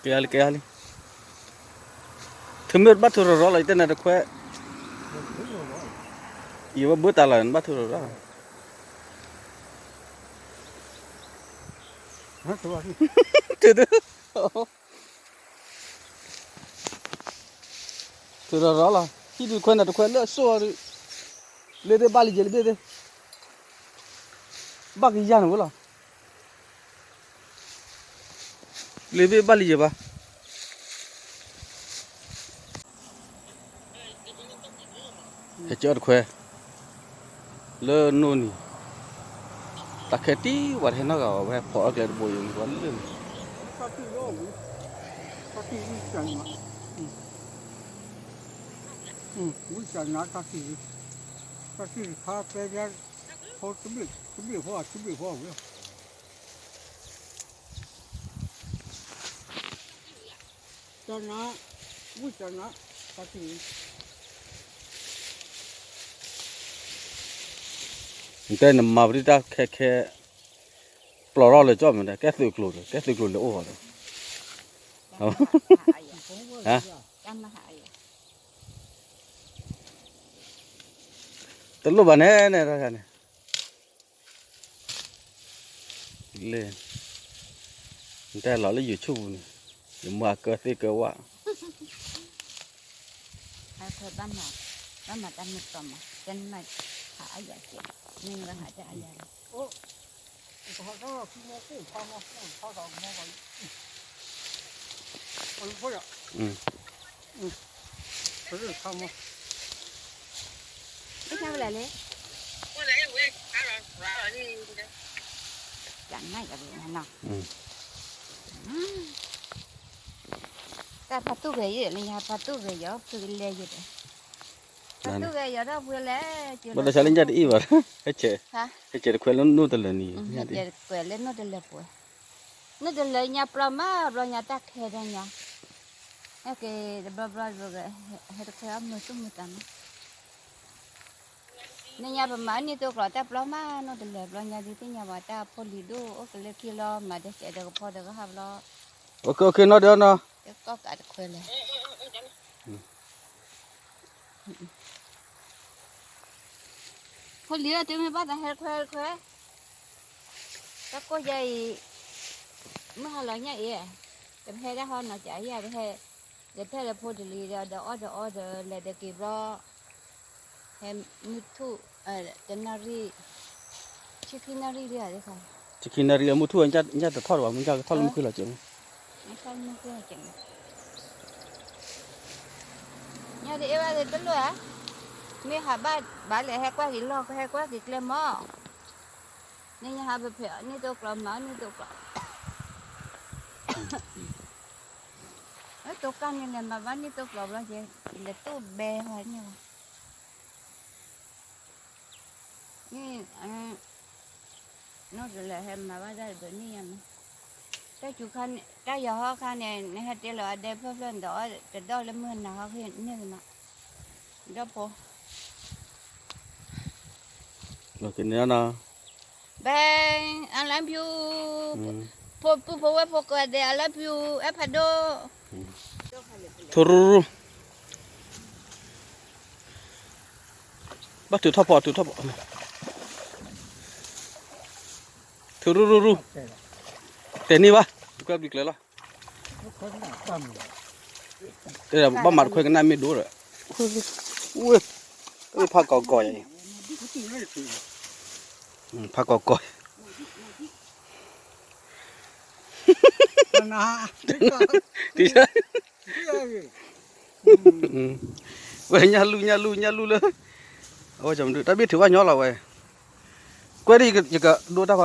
ကဲလံ ကဲလံ, ထုးမ့ၢ်ဘၣ်ထုးရီၤရီၤလီၤ ယတဲနၤတခွဲ, ယဝဲဘၣ်တၢ်လီၤ နဘၣ်ထုးရီၤရီၤ, ထုး ထုးရီၤရီၤလီၤ ဟံၣ်ဒုးခွဲနၤတခွဲလၢအစိၣ်အီၤဒုး, လၢသ့ၣ်ဘၣ်လံယဲၢ်လၢဘ့ၣ်သ့ၣ်, ဘၣ်ကယၤန့ၣ်ဝဲလီၤ. လၢဘ့ၣ်ဘၣ်လံယဲၢ်ဘၣ်, ဟဲကၢအီၤတခွဲ, လၢနိၣ်နံၤ, တၢ်ခဲတံၢ်ဝဲတဟဲနီတဂၤဘၣ် ဝဲဟဲဖီၣ်အီၣ်ကျဲတဘိယူၤန့ၣ် ပှၤလၢန့ၣ် ဝံစၢ်နါတၢ်တံၢ်, တၢ်တံၢ်တခါပဲ, ဖိတဘ့ၣ်ဖိ တဘ့ၣ်ဖိဝဲ, စၢ်နါ, ဝံစၢ်နါ, တၢ်တံၢ်, နတဲနမၤပတံၢ်တၢ်ခဲခဲ, ပျီၢ်ထီၣ်လၢကၠီၣ်မး ကဲသုးကျိၤဒီး ကဲသုးကျိၤလၢအိၣ်ဃီဒီး, တလိၣ်ဘၣ်န့ၣ်န့ၣ်တခါန့ၣ်, လၢ, နတဲလီၤလၢ YouTube ပူၤန့ၣ်, ယမၤကၢသ့ၣ်ကၢဝၣ်, ဘၣ်မၤတၢ်မ့ၢ်တီမး, တနၢ်ဟးအယၤကဲ, မ့ၢ်နဟးတၢ်အယၤလီၤ. တၢ်ဖးတူၢ်ဂဲၤယဲၢ်လၢညါ ဖးတူၢ်ဂဲၤယီၤ ဖုကလဲယဲၢ်ဒီး, ဖးတူၢ်ဂဲၤယီၤထီၣ်ဖုလဲၣ်, ဘၣ်တၢ်ဆါလၢညါတအံၣ်ဘၣ်, ဟဲကဲ, ဟဲကဲတခွဲလၢနိၣ်တလၢာ်န့ၣ်, ဟဲကဲတခွဲလၢနိၣ်တလၢာ်ပှဲၤ, နိၣ်တလၢာ်ညါပျီမး ဘျီညါတၢ်ခဲဒီးညါ, ဟဲက့ၤတဘျီဘျီ, ဟဲတခွဲအမုာ်သူၣ်မုာ်သးမး နညါပမၤအနံၣ်တိကျိာ်တၢ်ပျီမး နိၣ်တလၢာ်ဘျီညါဒ်သ့ၣ်ညါဝဲတၢ်ဖိလံၤဒိၣ်အိၣ်ကလၢခံလီၤ မၤဒဲကဲးဒီးကဖီဒီးကဟးဘျီ, ကီၢ်က့ၤနီၣ်ဒီးနီၣ်, ကီၢ်ကးတခွဲလဲၣ်, ဖိလံၤဧၢ တုၤမ့ၢ်ဘၣ်သးဟဲတခွဲတခွဲ, တၢ်ကိၢ်ယါအံၤ, မုၢ်ဟါလီၤညါအံၤ, တပဟဲဒၣ်ဟီနီၤ ကးယၤပဟဲ, ဒီးဖဲလၢဖိတလံၤဒီး ဒီးအီၣ်ဒီးအီဒီးလဲၤဒီးက့ၤဘျီ ဟဲမုၢ်ထူၣ်, တနၣ်ရံၣ်, ဆံခံနၣ်ရံၣ်ဒ်ဧါ, ဆံခံနၣ်ရံၣ်လၢမုၢ်ထူၣ်, ညၣ်တထီၣ်တဘၣ် မုၢ်ညၣ်ကထီၣ်လၢမုၢ်ဃ့လီၤက့ၤမး, ညၣ်တအ့ၣ်ဘၣ်သ့ၣ်တလိၣ်ဧါ, မ့ၢ်ဟးဘၣ်ဘၣ်လဲၣ် ဟဲကွၢ်က့ၤလီၢ် ဟဲကွၢ်က့ၤကျဲမး, နညါဟးပဖဲးအီၤနံၣ်တိကျိာ်မၤအီၤနံၣ်တိကျိာ် တိကၢ်န့ၣ်လဲၤမၤဘၣ်နံၣ်တိကျိာ်ဘျီက့ၤ, လဲၤတိၢ်ဘဲဟီန့ၣ်လီၤ, န့ၣ်, နီၢ်တလဲၤဟဲမၤဘၣ်တၢ်ဒိးန့ၢ်ယၤမး, တၢ်စူၤခါန့ၣ် တၢ်ယီၤဟီခါန့ၣ် နဟဲတဲလီၤအဒဲဖျၢၣ်ဖျၢၣ်န့ၣ်ဒီး တဒီၣ်လၢမုၢ်နၤဟီန့ၣ်ကနီၤ, ဒီဖိ ဘဲ, I love you, ဖိပုၢ်ဖိဝဲၢ်ဖိကိးဂၤဒဲး I love you, အဲၣ်ဖးဒိၣ်, ထူရူရူ, ဘၣ်ထုးထီၣ်ဖီ ထုးထီၣ်ဖီ, ထူရူရူရူ, တဲန့ၢ်ဘၣ်, ကွဲဘျုးကျဲလီၤ, တဲဘၣ်မၤတခွဲကနၣ်မ့ၢ်ဒိၣ်ဒီး, ဝဲ, ဖးကီၤကီၤအံၤ, ဖးကီၤကီၤအံၤ, တံၤဆၢ, ဝဲညၣ်လူၢ် ညၣ်လူၢ် ညၣ်လူၢ်လၢ, အဝဲတၢ်ဘ့ၣ်ထုးဘၣ်ညီလီၤဝဲ, ကွဲဒ်ယကဒိတၢ်ဖ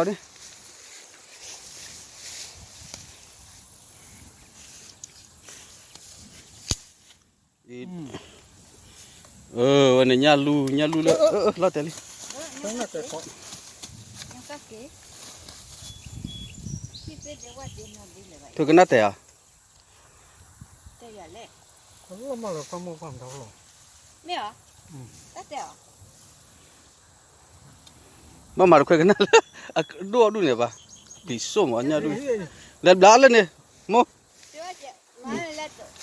ီန့ၣ် ဝဲန့ၣ်ညၣ်လူၢ် ညၣ်လူၢ်လၢ လီၤတဲာ်လံ, ထုးကနၣ်တဲာ်ဧါ, ဘၣ်မၤတခွဲကနၣ်လၢ အဒိၣ်အဒူၣ်န့ၣ်ဘၣ်, ပျံၤစိၣ်မးညၣ်ဒူၣ်, လဲၤဘျါလၢန့ၣ်, မိၢ်,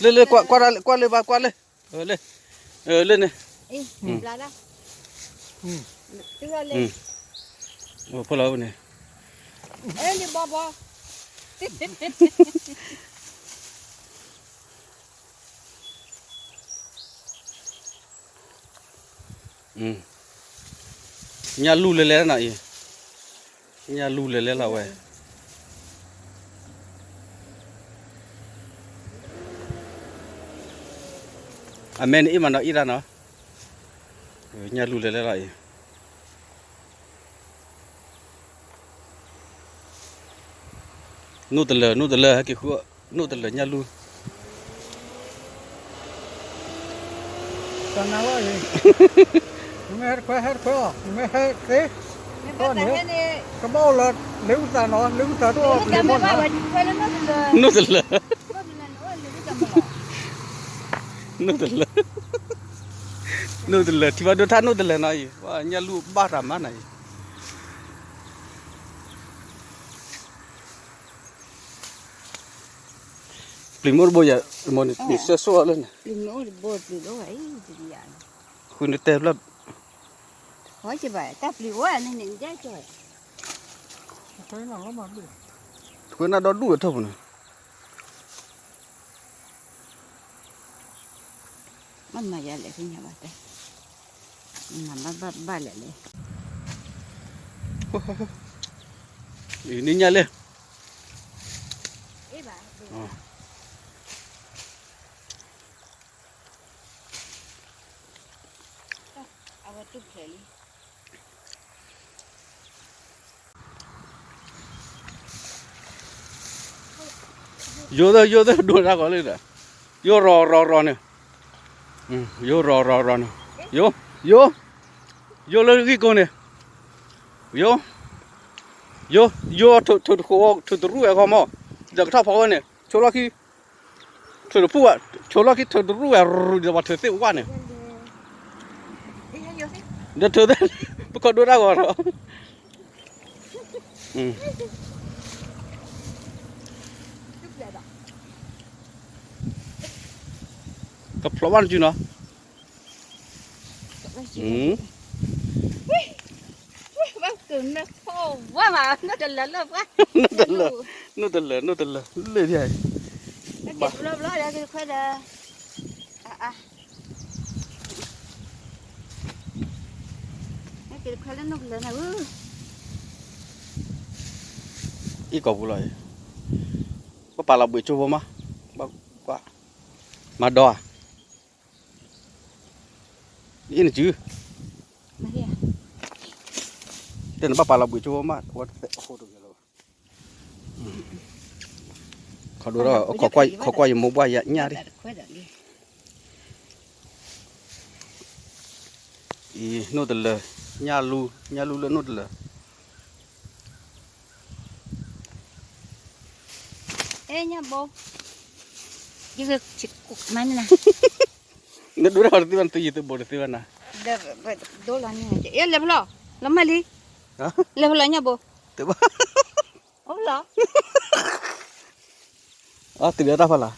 လၢ လၢ ကွၢ် ကွၢ်လၢဘၣ် ကွၢ်လၢ လၢ လၢန့ၣ်, ဖိလီၤန့ၣ် ညၣ်လူၢ်လဲၤလဲၤနီၤအံၤ, ညၣ်လူၢ်လဲၤလဲၤလီၤဝဲ, အမဲန့ၣ်အ့ၣ်မးနီၤအ့ၣ်တၢ်နီၤ, ညၣ်လူၢ်လဲၤလဲၤလီၤအံၤ, နိၣ်တလၢာ် နိၣ်တလၢာ် ဟဲက့ၤဃု, နိၣ်တလၢာ်ညၣ်လူၢ် တနၤလီၤအံၤ, နမ့ၢ်ဟဲတခွဲ ဟဲတခွဲအီၤ, နမ့ၢ်ဟဲသ့, ကဘၣ်အိၣ်လၢ လ့ဝုသးနီၤ, လ့ဝုသးတအိၣ်လ့မီၢ်နီၤ, နိၣ်တလၢာ်, နိၣ်တလၢာ်, နိၣ်တလၢာ် ထံၣ်ဘၣ်ဒိၣ်ထၣ်နိၣ်တလၢာ်နီၤအံၤ, ပှၤညၣ်လူၢ်ဘၣ်တၢ်မၤနၤအံၤ ပျံၤမ့ၢ်အိၣ်တဘိယၤ, မ်နစဲးစိၣ်လၢန့ၣ်, ဃုနတဲဖျၢၣ်, တၢ်ပျံၤအိၣ်န့ၣ်န့ၣ်, ထွဲနၢ်ဒီဒူၣ်ဝဲထီၣ်ပူၤန့ၣ်, မ့ၢ်မၤယၤလဲၣ် သ့ၣ်ညါဘၣ်တဲ, မၤဘၣ်ဘၣ်ဘၣ်လဲၣ်လဲၣ်, အံၤန့ၣ်ညါလဲၣ် ယိသၢ ယိသၢ ဒိတၢ်ဂီၤလၢဒီး, ယိရီၤရီၤရီၤန့ၣ်, ယိရီၤရီၤရီၤန့ၣ်, ယိ, ယိ, ယိလၢဂံၢ်ကိၢ်န့ၣ်, ယိ, ယိ, ယိ ထုးတဃိး ထုးတရူၣ်ဝဲဂီၢ်မီၢ်, ဒီးကထီၣ်ဖီဝဲန့ၣ် ဆိလီၢ်ခံ ထုးတဖုၣ်ဝဲ, ဆိလီၢ်ခံထုးတရူၣ်ဝဲ ရူၤဒီးပှၤထုးသ့ၣ်ဝဲန့ၣ်, ဒီးထုးသ့ၣ်, ပကီၢ်ဒိတၢ်ဂီၤဒီး, ကဖျိးဘၣ်နစုနီၤ, နိၣ်တလၢာ် နိၣ်တလၢာ် လၢဒ်အံၤ, ဘၣ် အံၤကိာ်ပူၤလီၤအံၤ, ပပာ်လီၤဘှံးကၠိဖိမး, ဘၣ်ကွၢ်, မၤဒီးဧါ, အ့ၣ်နစု, တဲနဘၣ်ပာ်လီၤဘှံးကၠိဖိမး, ဝဲတသဲးအဃိတဂ့ၤလၢၤဘၣ်, ခီဒိဒီး ခိးကွၢ်ယမိၢ်ပှၢ်ညၣ်ဒံး အံၤ နိၣ်တလၢာ်, ညၣ်လူ, ညၣ်လူလၢနိၣ်တလၢာ်, အဲ ညၣ်ဘိ, ယကမၤန့ၣ်နၤ, နဒိတၢ်ဂီၤတသ့ဘၣ် နသုယံၤသုဘိတသ့ဘၣ်နၤ, ဒိလီၤန့ၣ်, အဲ လဲၤဖဲလဲၣ်, လီၤမၢ်လံ, လဲၤဖဲလဲၣ်ညၣ်ဘိ, တဘၣ်, အိၣ်လီၤ, အတုၤလၢတၢ်ဖးလၢ်